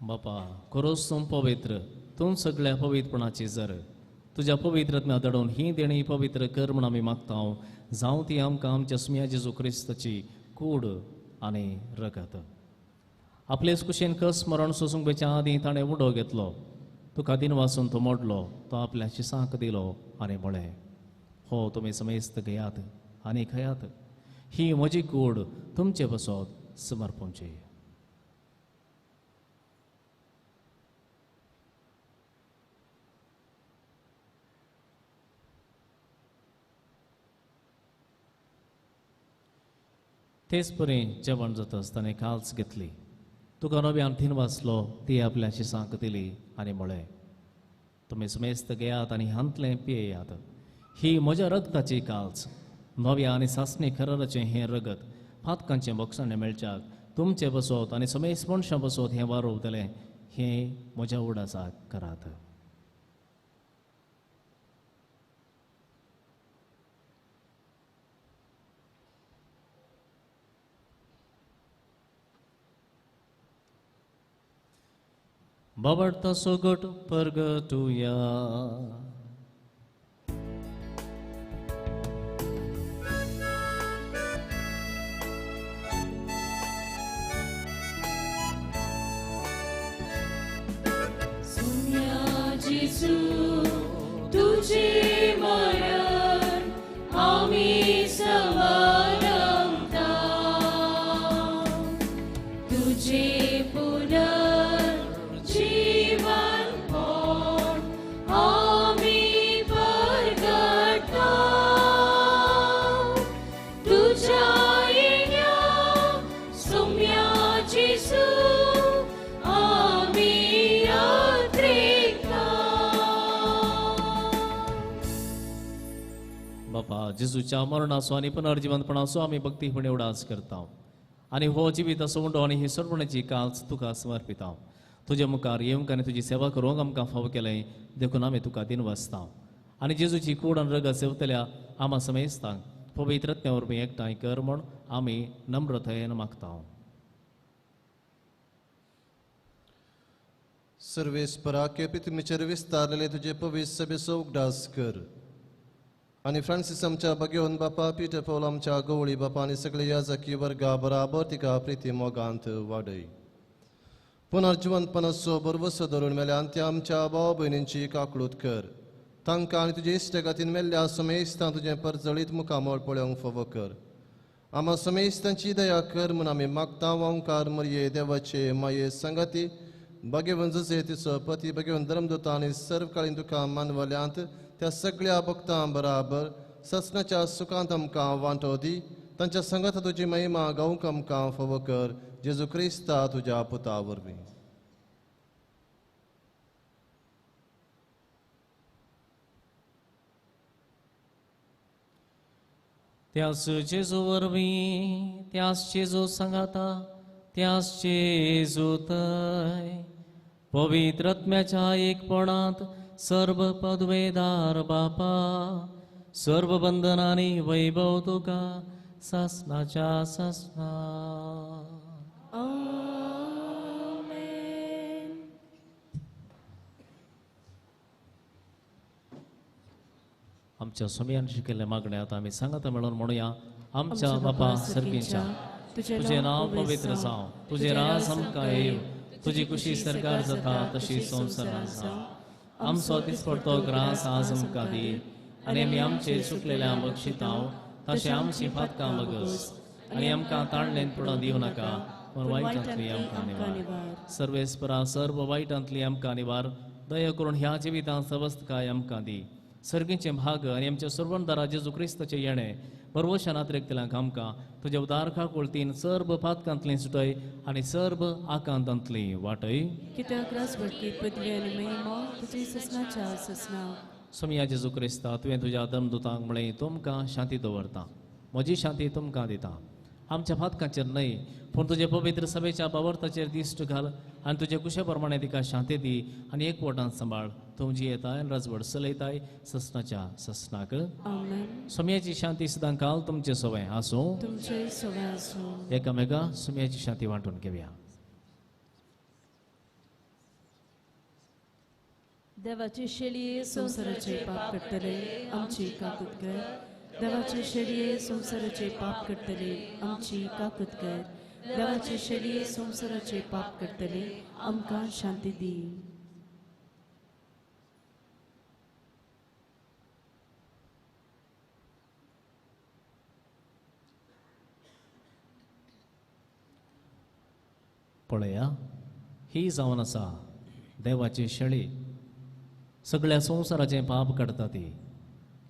बापा, खरोच तूं पवित्र, तूं सगळ्या पवित्रपणाची जर तुज्या पवित्रत्म्या दडोवन ही देणी पवित्र कर म्हूण आमी मागता. जावं ती आमकां आमच्या सुम्या जेजू क्रिस्ताची कूड आनी रगत. आपलेच कुशेन कस मरण सोसूंक बेच्या आदीं ताणें उडो घेतलो, तुका दिनवासून तो मोडलो, तो आपल्या शिसांक दिलो आनी म्हळें, हो तुमी समेस्त घेयात आनी खयात, ही म्हजी कूड तुमचे पासत समर्पणची. तेच परी जेवण जाता आसतना काल्स घेतली, तुका नव्यान थीन वाचलो, ती आपल्या शिसांक दिली आनी म्हळें, तुमी समेस्त घेयात आनी हांतलें पियेयात, ही म्हज्या रगताची काल्स, नव्या आनी सासणी खराराचें हें रगत पातकांचें बोगसाणें मेळच्याक तुमचें बसोत आनी समेस्त मनशां बसोत हें वारोवतलें, हें म्हज्या उडासाक करात. बाबडता सोगट परगटुया. सुम्या जेजू तुझे मरण आमी समारंभता, तुझे बापा, जेजूच्या मरणाचो आनी पुनर्जिवंतपणाचो आमी भक्तीपणे उडास करता आनी हो जिविताचो उंडो आनी ही सरपणाची काल्स तुका समर्पिता. तुज्या मुखार येवंक आनी तुजी सेवा करूंक आमकां फावो केलें देखून आमी तुका दिनवासता आनी जेजूची कूड आनी रगत सेवतल्या आमा समेस्तांक पवित्र आत्म्या वरवीं एकठांय कर म्हूण आमी नम्रतायेन मागता. सर्वेस्पराके पृथ्वीचेर विस्तारलेले तुजे पवित्र सभेचो उगडास कर आनी फ्रांसीस आमच्या भगेवन बापा, पीटर पॉल आमच्या गवळी बापा आनी सगळे याजकी वर्गा बराबर तिका प्रिती मोगांत वाडय. पुनर्जिवंतपणाचो भरवसो धरून मेल्यान त्या आमच्या भाव भयणींची काकळूत कर. तांकां आनी तुजे इश्टगातीन मेल्ल्या समेस्तां तुजें परजळीत मुखामळ पळोवंक फावो कर. आमा समेस्तांची दया कर म्हूण आमी मागता. ओंकार मरये देवाचे माये संगाती भाग्यवंत जसे तिचो पती भाग्यवंत धर्मदूता आनी सर्वकाळीन तुका मानवल्यांत त्या सगळ्या भक्तां बराबर ससनाच्या सुखांत आमकां वांटो दी. तांच्या संगात तुजी महिमा गावंक आमकां फावो कर. जेजू क्रिस्ता तुज्या पुता वरवीं. त्यास जेजू वरवीं, त्यास जेजू सांगाता, त्यास जेजू थंय पवित्र आत्म्याच्या एकपणांत सर्व पदवेदार बापा, सर्व बंधनांनी वैभव तुका सासनाच्या सासना. आमच्या स्वाम्यान शिकयल्ल्या मागण्यांत आमी सांगाता मेळून म्हणुया. आमच्या बापा सर्गींच्या, तुजें नांव पवित्र जावं, तुजें राज आमकां येवं, तुजी कुशी सरकार जाता तशी संवसारांत जावं. आमचो दिसपडतो ग्रास आज आमकां दी आनी आमी आमचे चुकलेल्या बक्षितांव तशें आमची फातकां बगस आनी आमकां ताणलेन पुडोवन दिवं नाका, पूण वायटांतली आमकां निवार. सर्वेस्परा सर्व वायटांतली आमकां निवार. दया करून ह्या जिवितांत सवस्तकाय आमकां दी. सर्गींचे भाग आनी आमच्या सर्वंदारा जेजू क्रिस्ताचें येणें बरवशान आत्रेकतल्यांक आमकां तुज्या उदार काकुळतीन सर्व पातकांतली सुटय आनी सर्व आकांतांतली वाटय. कित्याक राजवटकी पदवी आनी महिमा तुजी ससनाच्या ससना. सोमिया जेजू क्रिस्ता, तुवें तुज्या धर्मदूतांक म्हळें, तुमकां शांती दवरता, म्हजी शांती तुमकां दिता. आमच्या फातकांचेर न्हय पूण तुजे पवित्र सभेच्या बावर्ताचेर दिश्ट घाल आनी तुजे कुशे प्रमाणे तिका शांती दी आनी एकवटान सांबाळ. तूं जियेताय आनी राजवट चलयताय ससनाच्या ससनाक. सोम्याची शांती सदां काल तुमचे सवय आसूं. तुमचे सवय आसूं. एकामेका सोम्याची शांती वांटून घेवया. देवाचे शेळये संवसाराचे पाप करतले आमची काकूत कर. देवाचे शेळये संवसाराचे पाप करतले आमची काकूत कर. देवाचे शेळये संवसाराचे पाप करतले आमकां शांती दी. पळया, ही जावन आसा देवाची शेळी, सगळ्या संवसाराचें पाप काडटा ती.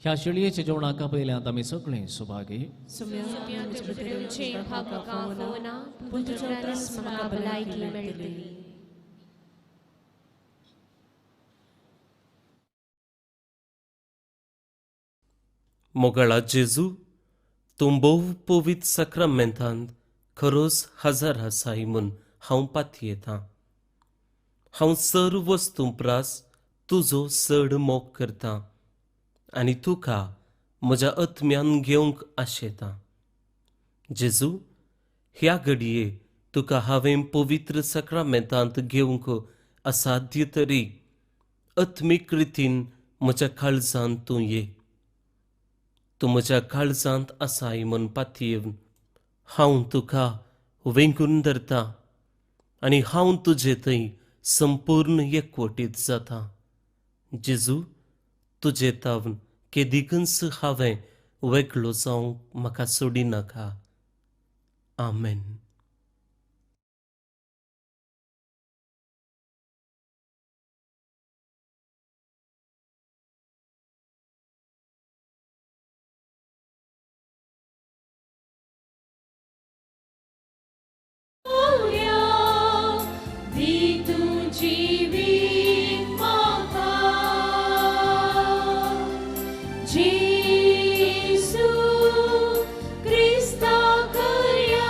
ह्या शेळयेच्या जेवणाक पयल्यांत आमी सगळीं सुभागी. मोगाळा जेजू, तूं भोव पवित्र साक्रामेंतांत खरोच हजर आसाय म्हूण हांव पातयेतां. हांव सर्व वस्तूं प्रास तुजो चड मोग करतां आनी तुका म्हज्या आत्म्यान घेवंक आशेतां. जेजू, ह्या घडये तुका हांवें पवित्र साक्रामेंतांत घेवंक असाध्य तरी आत्मीक रितीन म्हज्या काळजांत तूं ये. तूं म्हज्या काळजांत आसाय म्हूण पातयेवन हांव तुका वेंगून धरता आनी हांव तुजे थंय संपूर्ण एकवटीत जाता. जेजू, तुजे तावन केदिकूच हांवें वेगळो जावंक म्हाका सोडिनाका. आमेन. जेजू क्रिस्ता करया.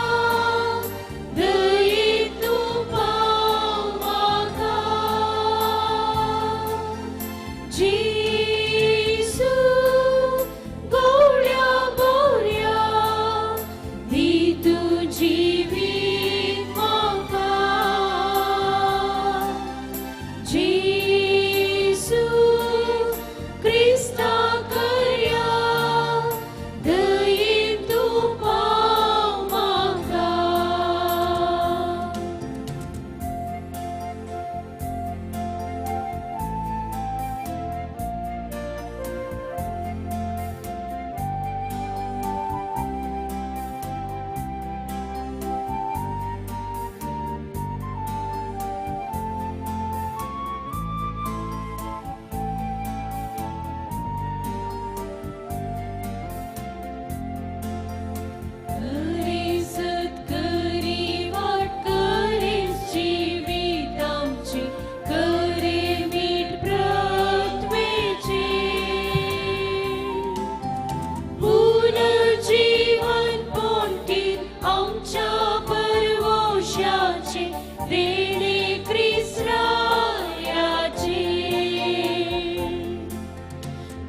आमच्या परवोशाचे देणे क्रिस्ताचे.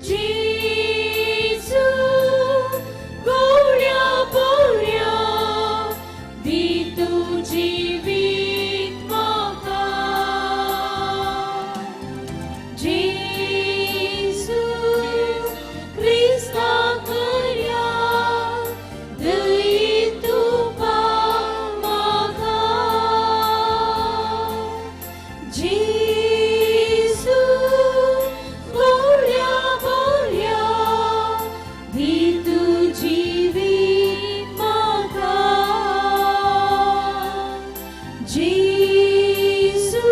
जेजू गोड्या बोऱ्या दी तूं जिवीत म्हाका. जेजू क्रिस्ता कर्या दयी तूं म्हाका. जेजू गोड्या बोऱ्या दी तूं जिवीत म्हाका. जेजू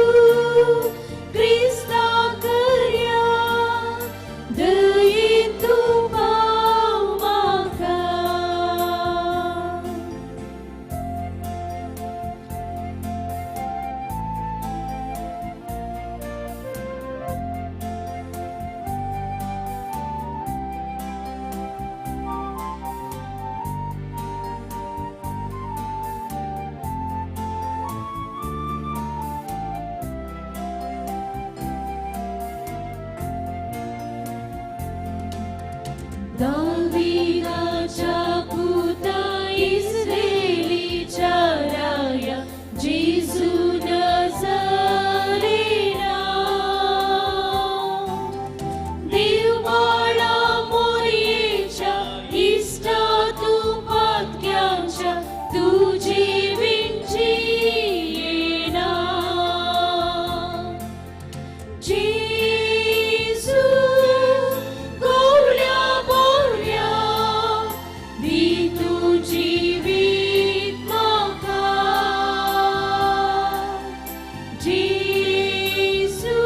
क्रिस्ता कर्या दयी तूं म्हाका. दावीदाच्या पुता इस्रायेलीच्या राया जेजू नजरेना. देवबाळा मोरयेच्या इश्टा तूं पातक्यांच्या तुजी विणची येना. जेजू गोड्या बोऱ्या दी तूं जिवीत म्हाका. जेजू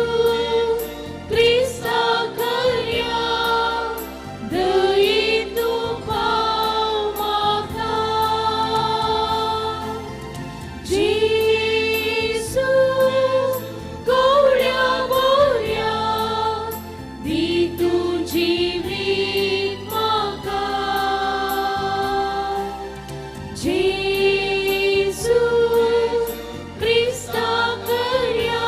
क्रिस्ता कर्या दयी तूं म्हाका. जेजू गोड्या बोऱ्या दी तूं जिवीत म्हाका. जेजू क्रिस्ता कर्या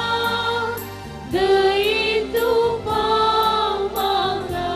दयी तूं म्हाका.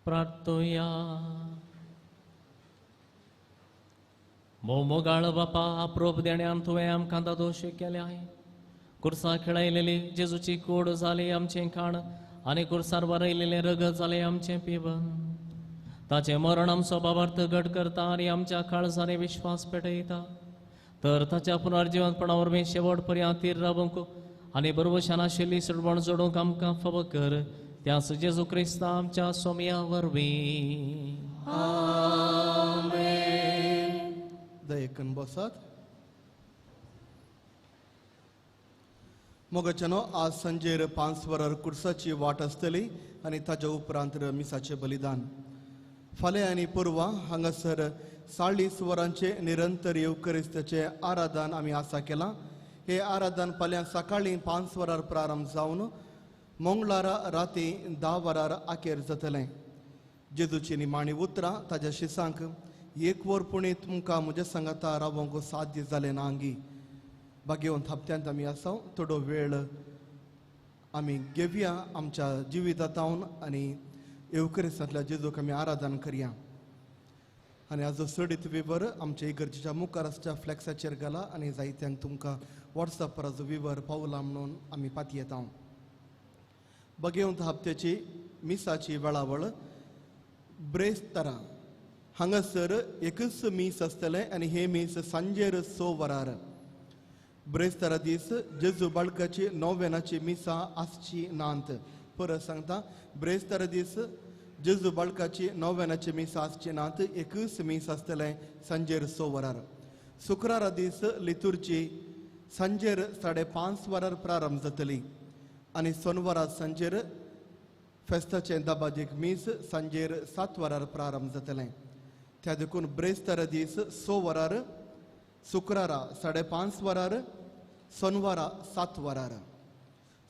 प्रार्थोया. मोमोगाळ बापा अप्रोप देण्यान तुवें आमकां दादोश केल्याय. कुर्सा खेळयलेली जेजूची कोड जाली आमचें खाण आनी कुर्सार वरयलेलें रगत जालें आमचें पिवन. ताचें मरण आमचो बाबार्थ घट करता आनी आमच्या काळजांनी विश्वास पेटयता. तर ताच्या पुनर्जिवंतपणा वरवीं शेवट पर्यंत तीर रावूंक आनी बरोबशान आशिल्ली सुडवण जोडूंक आमकां फावो कर. त्याच जेजू क्रिस्ता आमच्या सोमया वरवीं. आमेन. दयेकन बसात. मोगाच्यानो आज सांजेर 5 वरार कुर्साची वाट आसतली आनी ताज्या उपरांत मिसाचें बलिदान. फाल्यां आनी परवां हांगासर 40 वरांचे निरंतर येवकरिस्ताचें आराधन आमी आसा केलां. हे आराधन फाल्यां सकाळीं 5 वरार प्रारंभ जावन मंगळारा राती 10 वरार अखेर जातलें. जेजूची निमाणी उतरां ताज्या शिसांक एक वर पुणे तुमकां म्हज्या सांगाता रावोंक साध्य जालें ना आंगी. भाग्यवंत हप्त्यांत आमी आसा, थोडो वेळ आमी घेवया आमच्या जिवितांत आनी येवकरिस्तांतल्या जेजूक आमी आराधन करया. आनी आजो चडीत विवर आमच्या इगर्जेच्या मुखार आसच्या फ्लॅक्साचेर घाला आनी जायत्यांक तुमकां वॉट्सॅपार आजो विवर पावला म्हणून आमी पातयेता. भाग्यवंत हप्त्याची मिसाची वेळावळ ब्रेस्तारा हांगासर एकच मीस आसतलें आनी हें मीस सांजेर 6 वरार. ब्रेस्तारा दीस जेजू बाळकाची नोवेनाची मिसां आसची नात. परत सांगता, ब्रेस्तारा दीस जेजू बाळकाची नोवेनाची मिसां आसची नात, एकच मीस आसतलें सांजेर 6 वरार. शुक्रारा दीस लितुरची सांजेर 5:30 वरार प्रारंभ जातली आनी सोनवारा सांजेर फेस्ताचें दबाजीक मीस सांजेर 7 वरार प्रारंभ जातलें. त्या देखून ब्रेस्तारा दीस 6 वरार, शुक्रारा 5:30 वरार, सोनवारा 7 वरार.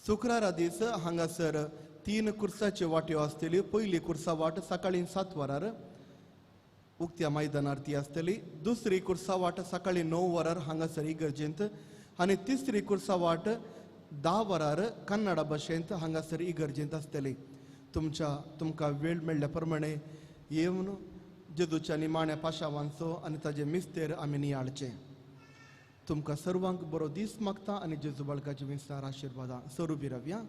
शुक्रारा दीस हांगासर 3 कुर्साच्यो वाट्यो आसतल्यो. पयली कुर्सा वाट सकाळी 7 वरार उक्त्या मैदानार ती आसतली, दुसरी कुर्सा वाट सकाळी 9 वरार हांगासर इगर्जेंत आनी तिसरी कुर्सा वाट 10 वरार कन्नडा भाशेंत हांगासर इगर्जेंत आसतली. तुमकां वेळ मेळ्ळ्या प्रमाणे येवन जेजूच्या निमाण्या पाशावांचो आनी ताजे मिस्तेर आमी नियाळचे. तुमकां सर्वांक बरो दीस मागता आनी जेजू बाळकाचे विस्तार आशिर्वादां सरुबी रावया.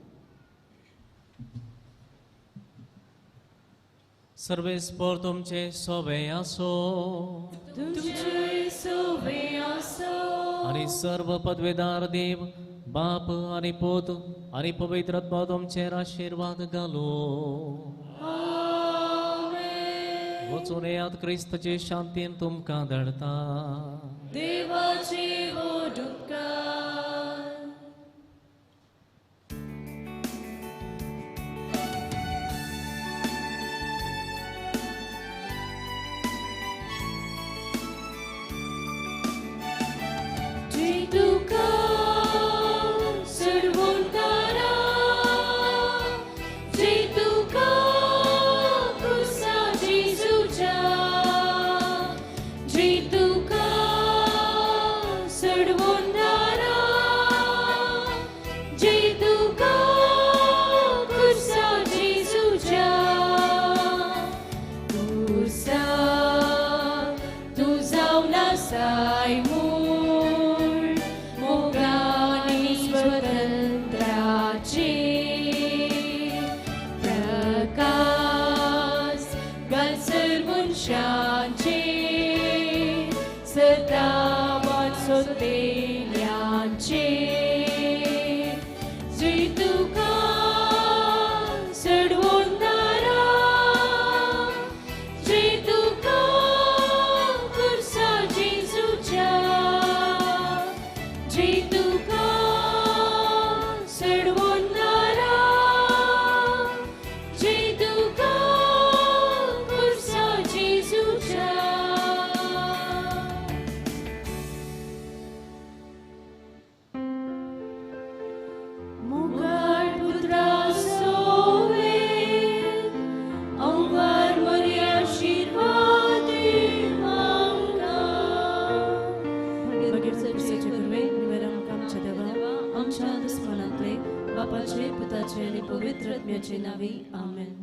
सर्वेस्पर तुमचे सोवे आसो, तुमचे सोवे आसो. आनी सर्व पदवेदार देव बाप आनी पूत आनी पवित्र आत्मा तुमचेर आशिर्वाद घालो. वचून येयात, क्रिस्ताचे शांतीन तुमकां धाडटा. देवाचे व्हड उपकार. तुका सर्वोंतारा, जे तुका क्रुसा जेजूच्या, जे तुका सर्वोंतारा, जे तुका क्रुसा जेजूच्या. क्रुसा तूं जावन आसाय पवित्र आत्म्याचे नावे आमेन.